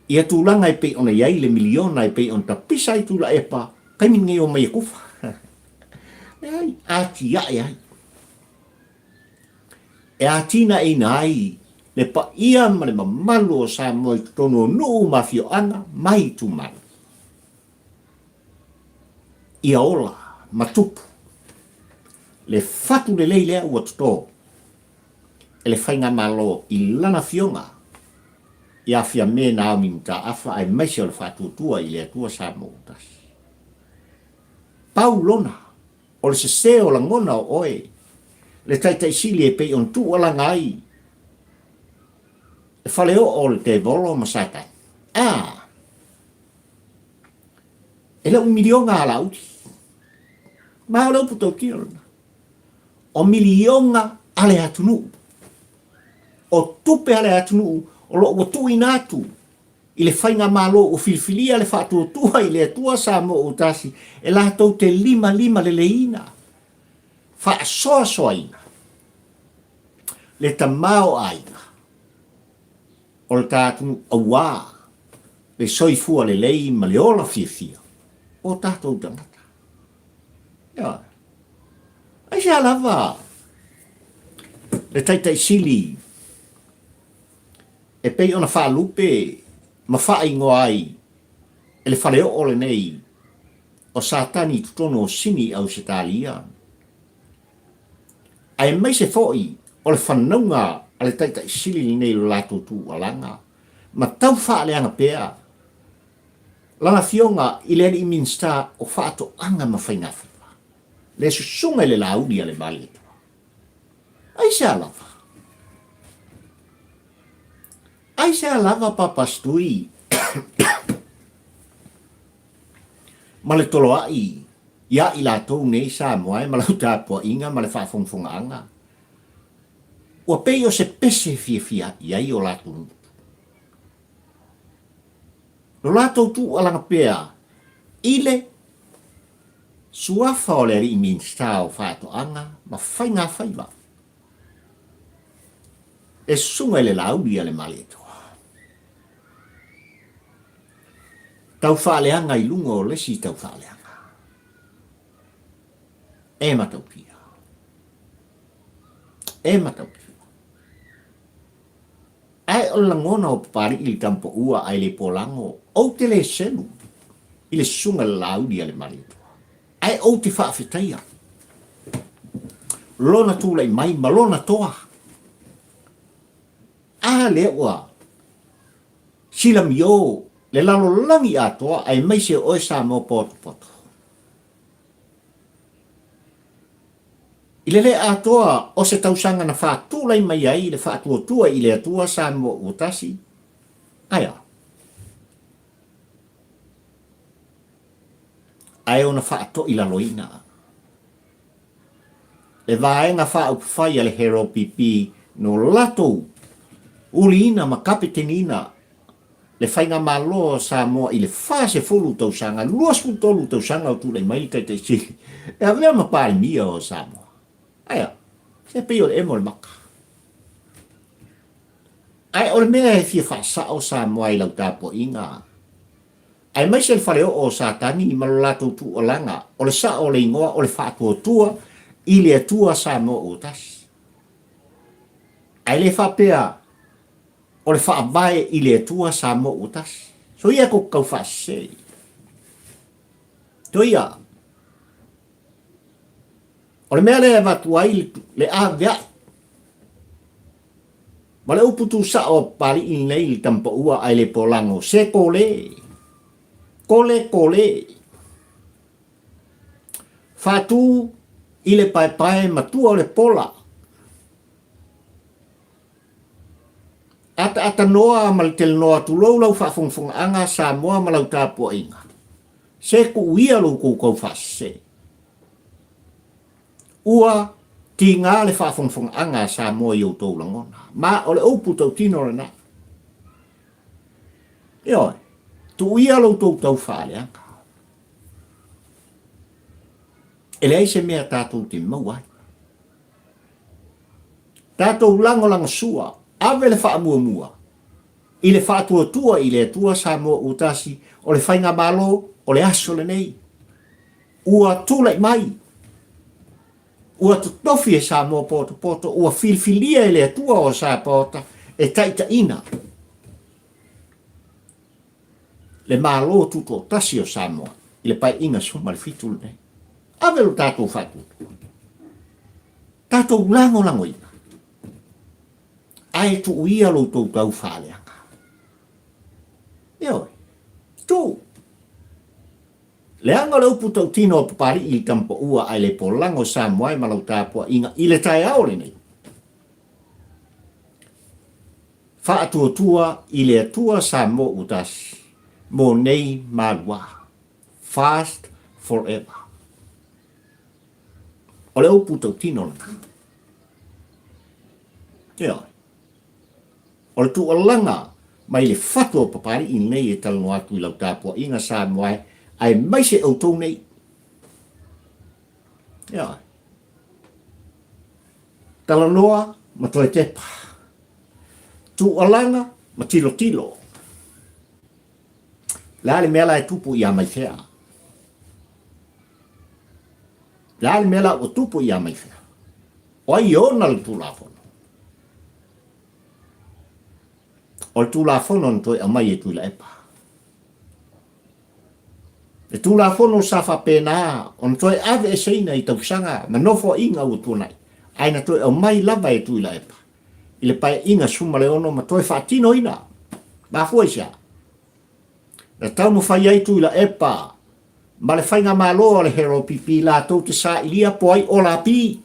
ia tulaga e pei ona i ai le miliona e pei ona tapisa ai Tuilaepa taimi lenei o mai e kufa. Leai, atiae ai. E atinaeina ai le paia ma le mamalu o Samoa i totonu o nuu ma afioaga ma itumalo. Ia ola ma tupu le fatu lelei lea ua toto e le Faigamalo i lana Afioga ia Fiame Naomi Mataafa aemaise o le faatuatua i le Atua Samoa ua tasi. Pau lona o le sese o lagona o oe le Taitai Sili e pei ona tuualaga ai le faleoo o le tevolo ma Satani. A! E le o miliona alauli. Ma o le upu tautia lena. O miliona a le atunuu. O tupe a le atunuu o lo o ua tuuina atu i le faigamalo ua filifilia le faatuatua i le Atua Samoa ua tasi e latou te limalima leleiina, faasoasoaina le tamaoaiga o le ta atunuu auā le soifua lelei ma le ola fiafia o tatou tagata. Ioe. Aisea lava le Taitai Sili e pei ona faalupe ma faaigoa ai e le faleoo lenei o Satani i totonu o Sini i Ausetalia, aemaise foi o le fanauga a le Taitai Sili lenei i lo latou tuualaga ma tau faaleaga pea lana afioga i le Alii Minisita o Faatoaga ma Faigafaiva, le Susuga i le Laauli a le Malietoa. Aisea lava? Aisea lava Papastui ma le toloai ia i latou nei Samoa e ma lau tapuaiga ma le faafogafogaaga, ua pei o se pese fiafia i ai o latou gutu. Lo latou tuualaga pea i le suafa o le Alii Minisita o Faatoaga ma Faigafaiva, le Susuga i le Laauli a le Malietoa. Tau faaleaga i luga o le isi tau faaleaga. E matautia. E matautia. Ae o le lagona o Papalii i le tamapaua ae le polago, ou te le selu i le susuga i le Laauli a le Malietoa. Ae ou te faafetaia lona tulai mai ma lona toa. A lea ua silamio le lalolagi atoa aemaise o oe Samoa potopoto. I le le atoa o se tausaga na faatulai mai ai le faatuatua i le Atua Samoa ua tasi, ae a? Ae ona faatoilaloina le Vaega Faaupufai a le HRPP no latou uliina ma kapeteniina le Faigamalo a Samoa i le 40 tausaga, 23 tausaga o tulai mai le Taitai Sili e avea ma Palemia o Samoa. Ae a? Se pei o le emo o le maka. Ae o le mea e fia faasao Samoa i lau tapuaiga, aemaise le faleoo o Satani ma lo latou tuualaga, o le sao o le igoa o le faatuatua i le Atua Samoa ua tasi. Ae le faapea. O le Faavae i le Atua Samoa ua tasi. Soia e kou tau faasese. Soia. O le mea lea e avatu ai le avea'i ma le upu tusao a Papali'i lenei i le tamapaua ae le polago, se kole, kole kole. Faatu i le paepae matua o le pola. Ataatanoa ma le telenoa tulou lau faafogafogaaga Samoa ma lau tapuaiga. Se tuu ia lo outou tau faasese. Ua tiga le faafogafogaaga a Samoa i outou lagona. Ma o le upu tautino lena. Ioe, tuu ia lo outou tau faaleaga. E leai se mea tatou te maua ai. Tatou lagolagosua, ave le faamuamua i le faatuatua i le Atua Samoa ua tasi, o le Faigamalo o le aso lenei. Ua tulai mai, ua totofi e Samoa potopoto, ua filifilia e le Atua o Sapaota e taitaiina le Malo Tutoatasi o Samoa i le Paeaiga 17 lenei. Ave lo tatou faatuatua. Tatou lagolagoina. Ae tuu ia lo outou tau faaleaga. Ioe. Tuu. Leaga o le upu tautino a Papali'i i Tamapaua ae le polago Samoa e ma lau tapuaiga i le taeao lenei. Faatuatua i le Atua Samoa ua tasi mo nei maluā. Fast forever. O le upu tautino lena. Ioe. O le tuualalaga mai le fatu o Papali'i lenei e talanoa atu i lau tapuaiga Samoa e, aemaise outou nei. Ioe. Talanoa ma toe tepa. Tuualaga ma tilotilo. Le a le mea la e tupu ia Maifea? Le a le mea la ua tupu ia Maifea? O ai e ona le Tulafono? O le Tulafono na toe aumai e Tuilaepa. Le Tulafono sa faapena ona toe aveeseina i tausaga ma nofoaiga ua tuanai, ae na toe aumai lava e Tuilaepa i le Paeaiga 16 ma toe faatinoina. Mafua i se a? Na taumafai ai Tuilaepa ma le Faigamalo a le HRPP latou te sailia po ai ola pi.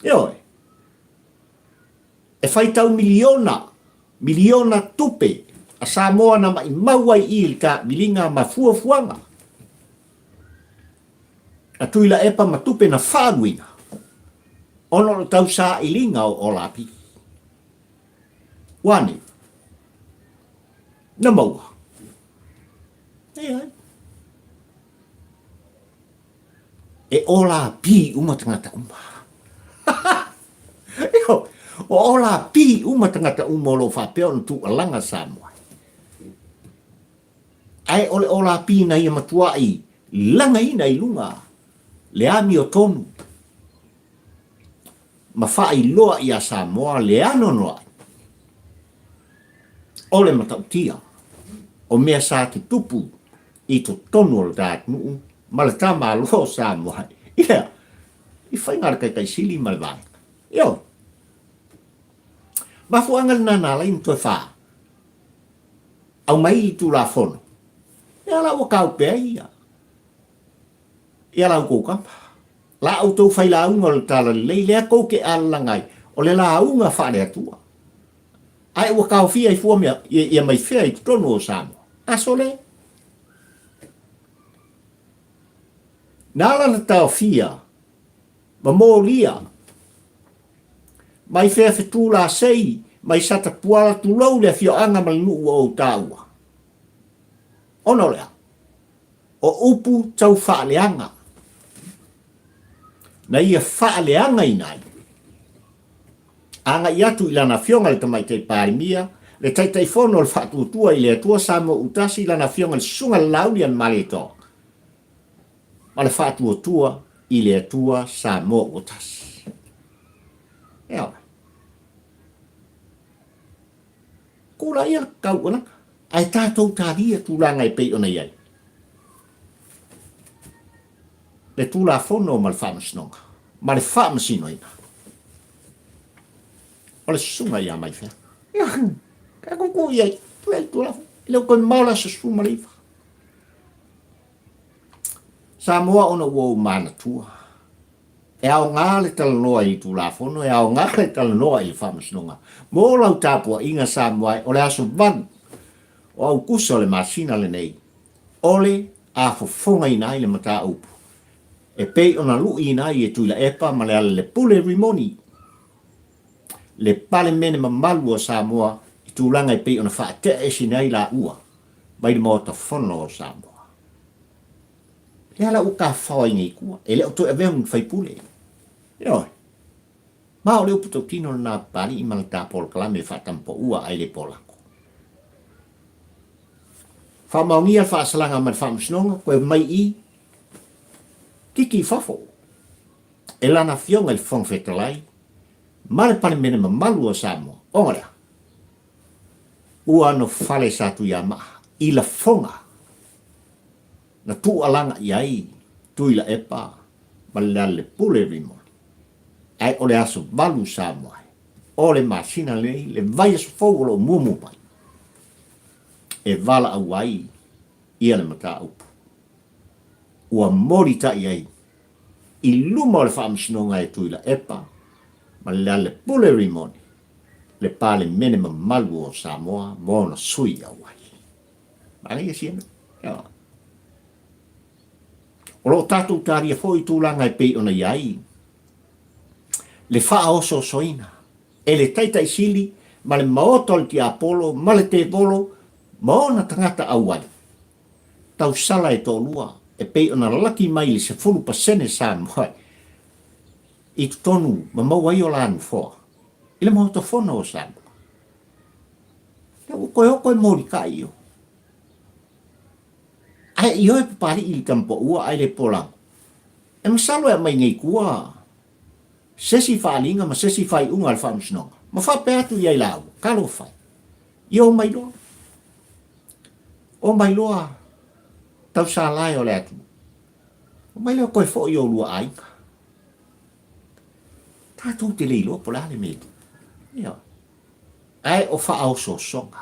Ioe. E faitau miliona, miliona tupe a Samoa na maimau ai i le taamiliga ma fuafuaga a Tuilaepa ma tupe na faaluina ona o le tausailiga o ola pi. Ua ane? Na maua. Leai. E ola pi uma tagata uma. Io, o ola pi uma tagata uma o lo o faapea ona tuualaga Samoa. Ae o le ola pi na ia matuai lagaina i luga le amiotonu ma faailoa iā Samoa le anoanoai o le matautia o mea sa tutupu i totonu o le ta atunuu ma le ta Malo o Samoa ia i faiga a le Taitaisili ma le Vaega. Ioe. Mafuaaga lena na ala ai ona toe faa aumai i Tulafono, ia la ua kaupea ia ia la outou kama. La outou failauga o le Talalelei lea tou te alalaga ai, o le lauga faale-Atua. Ae ua taofia ai fua mea ia mai fea i totonu o Samoa. Aso le. Na ala na taofia ma molia mai fea fetu la sei mai Satapuala tulou le afioaga ma le nuu ua ou taua. Ona o le a? O upu tau faaleaga na ia faaleagaina ai. Agai atu i lana afioga le Tamaitai Palemia, le Taitaifono o le Faatuatua i le Atua Samoa Utasi, lana afioga le Susuga le Laauli Anamalietoa, ma le Faatuatua i le Atua Samoa Uatasi. Ioe. Tuu laia le taualaga, ae tatou talia tulaga e pei ona i ai le Tulafono ma le Faamasinoga ma le Faamasinoina. O le susuga ia Maifea. Ia, tatou tuu i ai, tuu i ai le Tulafono. E le o toe mamao le aso 19. Samoa ona ua ou manatua, e aoga le talanoa i le Tulafono, e aoga le talanoa i le Faamasinoga. Mo lau tapuaiga Samoa e, o le aso 8 o Aukusa o le masina lenei, o le a fofogaina ai le mataupu e pei ona luiina ai e Tuilaepa ma Lealailepule Rimoni le Palemene mamalu o Samoa i tulaga e pei ona faatea eseina ai laua mai le Maota Fono o Samoa. Lea la ua tafafao ai nei i tua, e le o toe avea ma ni faipule. Ioe. Ma o le upu tautino lena a Papalii ma le ta polokalame faatamapaua ae le polako. Faamaonia le faasalaga ma le faamasinoga, koe mai i kiki i fafo e lana afioga i le Fofoga Fetalai ma le Palemene mamalu o Samoa, ona o le a? Ua nofale Satuiamaa i lafoga na tuualaga i ai Tuilaepa ma Lealailepule Rimoni. Ae o le aso 8 Samoa e, o le masina lenei, le vaiaso fou o lo o muamua mai, e valaau ai ia le mataupu ua molitai ai i luma o le Faamasinoga e Tuilaepa ma Lealailepule Rimoni le Palemene mamalu o Samoa ma ona sui auai. Manaia sia mea. O lo o tatou talia foi tulaga e pei ona i ai le faaosoosoina e le Taitai Sili ma le Maota o le Tiapolo ma le Tevolo ma ona tagata auai tausala e toalua e pei ona laki mai i le 10% Samoa i totonu ma maua ai o la nofoa i le Maota Fono o Samoa. Lea ua toe oko e molikai i o. Ae ioe Papalii i le tamapaua ae le polago. E masalo e aumai nei tua se isi faaaliga ma se isi faaiuga a le Faamasinoga ma faapea atu i ai laua, Talofa e, ia omai loa. Omai loa tausalae o le atunuu. Omai loa toe foi i oulua aiga. Tatou te le iloa po o le a le mea e tupu. Ioe. Ae o faaosoosoga.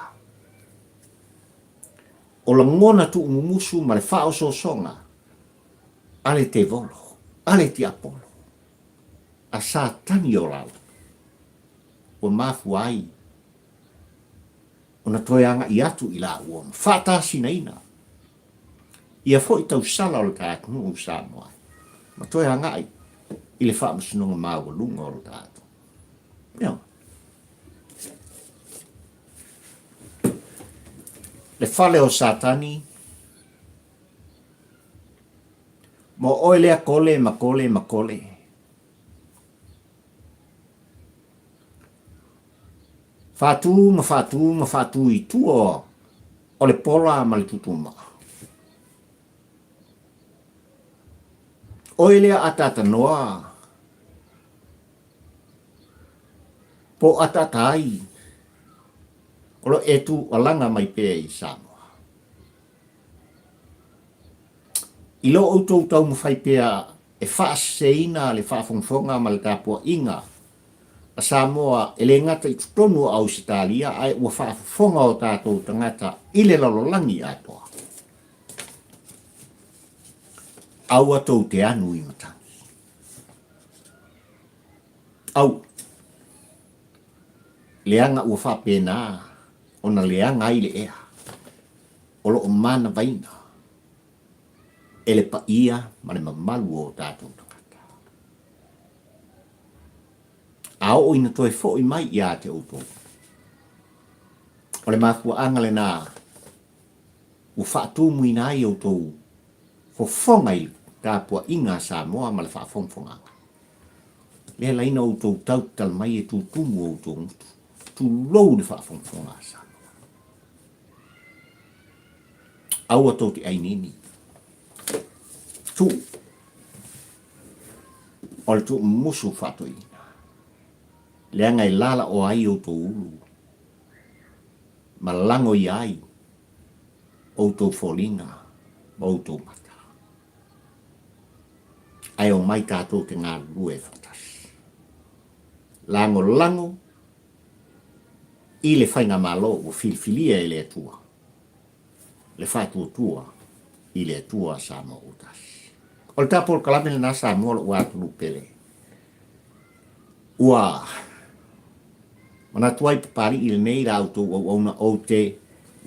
O lagona tuumumusu ma le faaosoosoga a le tevolo, a le tiapolo, a Satani o lalo, ua mafua ai ona toe agai atu i laua ma faatasinaina ia foi tausala o le ta atunuu Samoa ma toe agai i le faamasinoga maualuga o le ta atunuu. Ioe. Le fale o Satani, mo oe lea kole ma kole ma kole. Faatu ma faatu ma faatu i tua o le pola ma le tutumaa. Oe lea ataatanoa po o ataata ai o lo e tuualaga mai pea i Samoa. I lo outou taumafai pea e faaseseina le faafogafoga ma le tapuaiga a Samoa e le gata i totonu o Ausetalia ae ua faafofoga o tatou tagata i le lalolagi atoa. Aua tou te anu i matagi. Aua. Leaga ua faapena ona leaga ai le ea o lo o manavaina e le paia ma le mamalu o o tatou tagata. A oo ina toe foi mai ia te outou, o le mafuaaga lena ua faatumuina ai outou fofoga i le tapuaiga a Samoa ma le faafogafogaga. Lea laina outou tau tatala mai e tutumu outou gutu, tulou le faafogafoga a Samoa. Aua tou te ainini. Tuu. O le tuumumusu faatoeaina. Leaga e lalaoa ai outou ulu. ma lagoia ai outou foliga ma outou mata. Ae omai tatou te galulue faatasi. Lagolago i le Faigamalo ua filifilia e le Atua, le faatuatua i le Atua Samoa ua tasi. O le ta polokalame lena Samoa lou atunuu pele. Ua manatu ai Papalii lenei la outou auauna ou te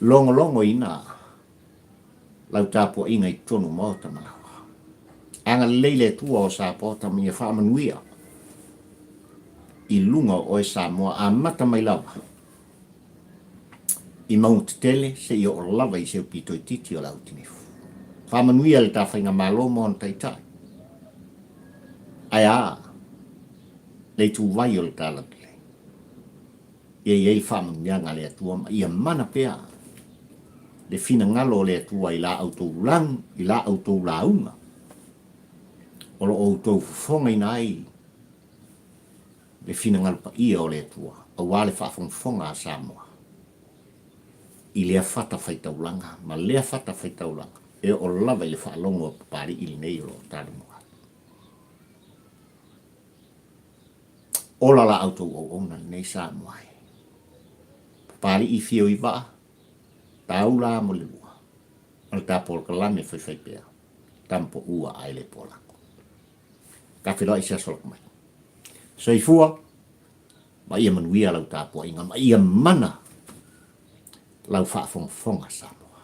logologoina lau tapuaiga i totonu o maota ma laoa. Agalelei le Atua o Sapota ma ia faamanuia i luga o oe Samoa amata mai lava i mauga tetele seia oo lava i se upito itiiti o le autinifu. Faamanuia le ta faigamalo ma ona taitai. Ae a le ituvai o le talalelei? Ia i ai le faamanuiaga a le Atua ma ia mana pea le finagalo o le Atua i la outou lag, i la outou lauga o lo o outou fofogaina ai le finagalo paia o le Atua aua le faafogafoga a Samoa i lea fata faitaulaga ma lea fata faitaulaga e oo lava i le faalogo a Papalii lenei o lo o talanoa atu. Ola la outou auauna lenei Samoa e. Papalii fio i vaa, taula mo le lua, o le ta polokalame faifaipea, tamapoua ae le polako. Ta feiloai i se aso lako mai. Soifua ma ia manuia lau tapuaiga ma ia mana lau faafogafoga Samoa.